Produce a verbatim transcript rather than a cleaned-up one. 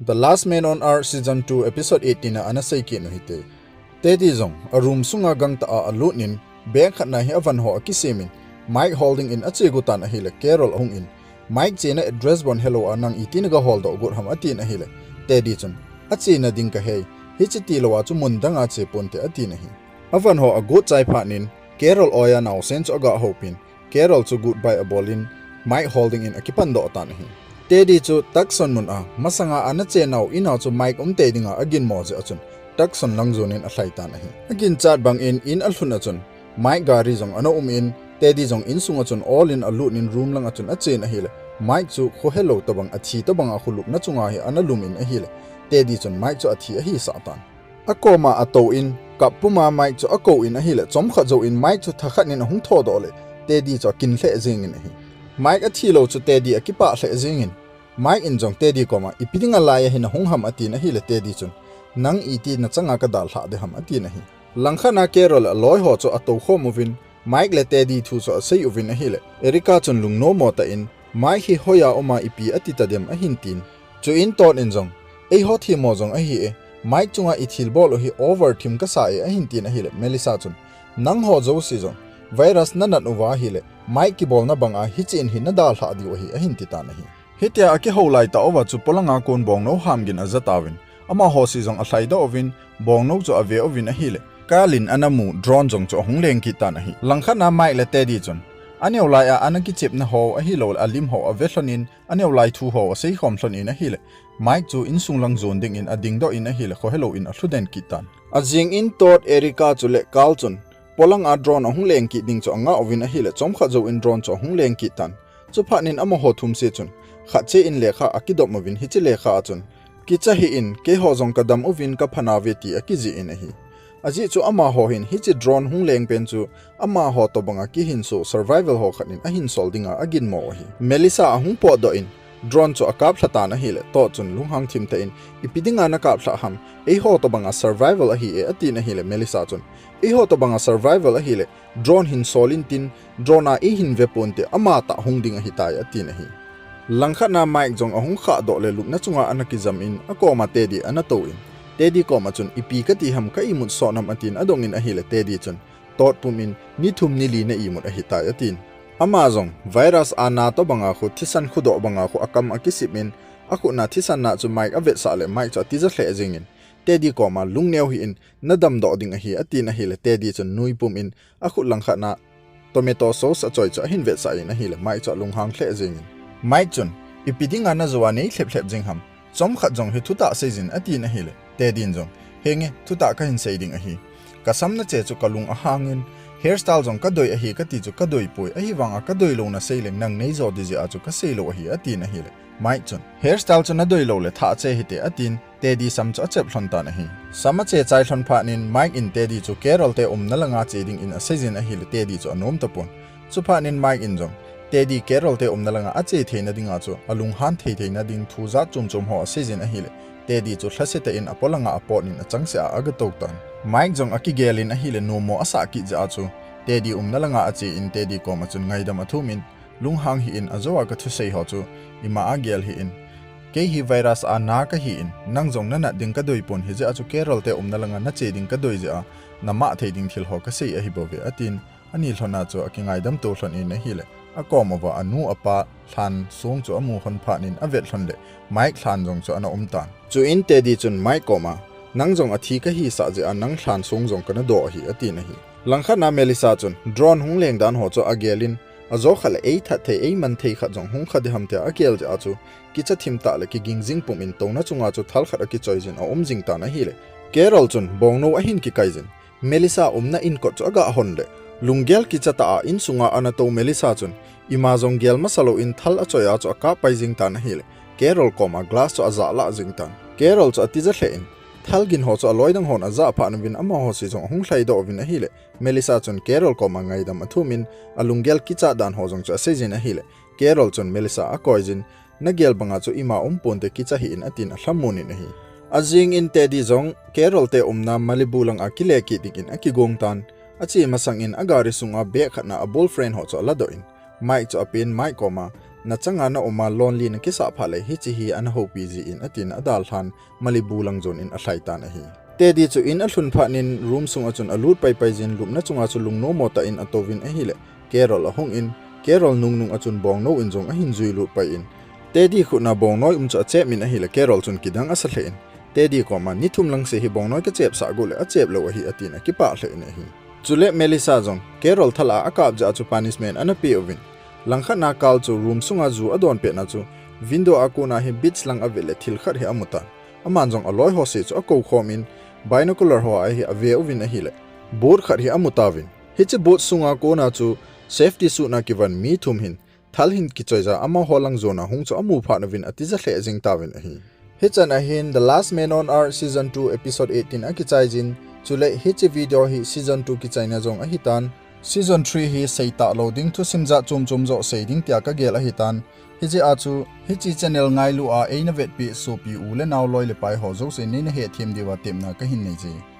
The Last Man on Earth Season two Episode eighteen a ana sei kit u hite. Teddy jong a room sunga gangtah a alut in, bag khat na hi avan ho akisim in, Mike holding in ache got tan ahile, Carol ahung in, Mike chena address bon helou a nang iti naga holdoh got ham atin ahile, Teddy chun, achena ding kahei, hiche tilou a chu mun dang a che ponte atin ahi. Avan ho agot chai phat in, Carol oi a naosen chu aga houpin, Carol chu goodbye abol in, Mike holding in akipan doh tan ahi. Teddy chu Tucson mun a, masanga ana chenau in a chu Mike um tei dinga aginmo jeh a chun, Tucson lang jon in alhai tan ahi. Aginchat bang in, in alhun a chun, Mike gari jong ana um in, Teddy jong insung a chun ol in alut in room lang a chun achen ahile, Mike chu khohelou tabang athi tabang a kholupna chunga hi ana lum in ahile, Teddy chun Mike chu athi ahisah tan. Akoma atou in, kap puma Mike chu akou in ahile, chomkhat jou in Mike chu thakhat in ahung thodoh le, Teddy chu akin lheh jeng in ahi. Mike athilou chu Teddy akipah lheh jeng in, Mike in jong Teddy koma, ipi dinga lai a hi nahung ham atin ahile, Teddy chun, nang iti nachanga kadalhah ding ham atin ahi. Langkhat na Carol le aloi ho chu atou khom uvin, Mike le Teddy thu chu asei uvin ahile, Erica chun lungnom mo tah in, Mike hi hoiya um a ipi ati tadem ahin tin. Chuin Todd in jong, eiho themmo jong ahi e, Mike chunga ithilbol u hi over thim kasa e ahin tin ahile, Melissa chun, nangho jouse jong, virus nanat uva ahile, Mike kibolna banga hiche in hi nadalhah diu ahi ahin ti tan ahi. Hitia akihou lai tah uva chu polanga kon Bongnou ham gin aja tauvin, amaho se jong alhaidoh uvin, Bongnou chu ave uvin ahile, Carl in ana mu drone jong chu ahung leng kit tan ahi. Langkhat na Mike le Teddy chun, aneo lai a ana kichepna ho ahilou le alim ho ave lhon in, aneo lai thu ho asei khom lhon in ahile, Mike chu insung lang jon ding in adingdoh in ahile, khohelou in alhuden kit tan. Ajing in Todd, Erica chule Carl chun, polanga drone ahung leng kit ding chu angah uvin ahile, chomkhat jou in drone chu ahung leng kit tan. Chuphat in amaho thum se chun, khat che in lekha akidop uvin, hiche lekha a chun, kicha hih in, keiho jong kadam uvin kapha nauve ti akijih in ahi. Ajeh chu amaho hin hiche drone hung leng pen chu, amaho tobanga kihinso survival ho khat in ahin sol dinga aginmo ahi. Melissa ahung potdoh in, drone chu akaplha tan ahile, Todd chun lunghang thim tah in, ipi dinga nakaplhah ham, eiho tobanga survival ahi e atin ahile, Melissa chun, eiho tobanga survival ahile, drone hin sol intin, drone a ihin ve ponte, amatah hung ding ahitai atin ahi. Langkhat na Mike jong ahung khahdoh le lupna chunga ana kijam in, akoma Teddy ana tou in, Teddy koma chun, ipi kati ham, ka imut sot nam atin adong in ahile, Teddy chun, Todd pum in, ni thum ni li na imut ahitai atin. Ama jong virus a na tobanga khu, thisan khudoh banga khu akam akisip in, akhut na thisan na chu Mike avetsah le Mike chu atija lheh jeng in, Teddy koma, lungneo hih in, nadamdoh ding ahi atin ahile, Teddy chun nui pum in, akhut langkhat na tomato sauce achoi chu ahin vetsah in ahile, Mike chu alunghang lheh jeng in, Mike chun, ipi dinga najou a nei lhep lhep jing ham, chomkhat jong hi thutah seijin atin ahile, Teddy in jong, henge, thutah kahin sei ding ahi. Kasam nache chu kalung ahang in, hairstyle jong kadoi ahi kati chu kadoi poi, ahivanga kadoilou nasei leng nang neijo ding jeh a chu kaseilou ahi atin ahile, Mike chun, hairstyle chu nadoi lou le thah che hite atin, Teddy sam chu achep lhon tan ahi. Sam ache chai lhon phat in Mike in Teddy chu Carol te umna langa che ding in aseijin ahile, Teddy chu anom tapon. Chuphat in Mike in jong, Teddy Carol te umna langa ache theina dinga chu, alunghan thei theina ding thu jat chom chom ho aseijin ahile, Teddy chu lhase tah in apolanga apot in achangseh a agatou tan. Mike jong akigel in ahile, nommo asah kit jeh a chu, Teddy umna langa ache in Teddy koma chun ngaidam athum in, lunghang hih in, ajou a kathusei ho chu ima a gel hih in, kei hi virus a na kahi in, nang jong nanat ding kadoi pon, hijeh a chu Carol te umna langa nache ding kadoi jeh a, namah thei ding thil ho kasei ahibouve atin, ani lhon a chu akingaidam to lhon in ahile, akom uva anu apa lhan song chu amu lhon phat in avet lhon le, Mike lhan jong chu ana um tan. Chuin Teddy chun Mike koma, nang jong athi kahisah jeh a nang lhan song jong kana doh ahi atin ahi. Langkhat na Melissa chun drone hung leng dan ho chu agel in, ajou khat le eithat thei eiman thei khat jong hung kha ding ham tia agel jeh a chu, kicha thim tah le kiging jing pum in touna chunga chu thal khat akichoi jin aum jing tan ahile, Carol chun Bongnou ahin kikai jin, Melissa umna in kot chu aga hon le, lunggel kicha tah a insunga ana tou Melissa chun, ima jong gel masa lou in thal achoi a chu akap pai jing tan ahile, Carol koma glass chu ajah lah jing tan. Carol chu atija lheh in, thal gin ho chu aloi dang hon ajah phat uvin amaho se jong ahung lhaidoh uvin ahile, Melissa chun Carol koma ngaidam athum in, alunggel kicha dan ho jong chu aseijin ahile, Carol chun Melissa akoi jin, nagel banga chu ima um ponte, kicha hih in atin alhamon in ahi. Ajing in Teddy jong Carol te umna Malibu langa kile kit ding in akigong tan. Ache masang in agari sunga bag khat na a boyfriend ho chu aladoh in, Mike chu apen Mike koma, nachanga na um a lonely nakisah phat le hiche hi ana houpi jin, atin adalhan Malibu lang jon in alhai tan ahi. Teddy chu in alhun phat in room sunga chun alut paipai jin, lupna chunga chu lungnom mo tah in atouvin ahile, Carol ahung in, Carol nungnung a chun bongnou in jong ahin jui lut pai in, Teddy khut na bongnoi um chu achep in ahile, Carol chun kidang asa lheh in, Teddy koma, "Ni thum lang seh hi bongnoi kachep sah got le achep lou ahi," atin akipah lheh in ahi. Chule Melissa jong Carol thal a akap jeh a chu punishment ana pe uvin, langkhat na kal chu room sunga ju adon pet na chu window a kona hi beach lang avet le thil khat hi amu tan. Aman jong aloi ho seh chu akou khom in, binocular ho a hi ave uvin ahile, boat khat hi amu tauvin. Hiche boat sunga kona chu safety suit na kivon mi thum hin thal hin kichoi ja amaho lang jon a hung chu amu phat uvin atija lheh jing tauvin ahi. Hichan ahin The Last Man on Earth Season two Episode eighteen akichai jin, chule hiche video hi Season two kichaina jong ahitan, Season three hi seitah lou ding thusim jat chom chom joh sei ding tia kagel ahitan, hijeh a chu hiche channel ngailu a eina vetpi sopi u le nao loi le pai ho jouse neina hethem diuva temna kahin nei je.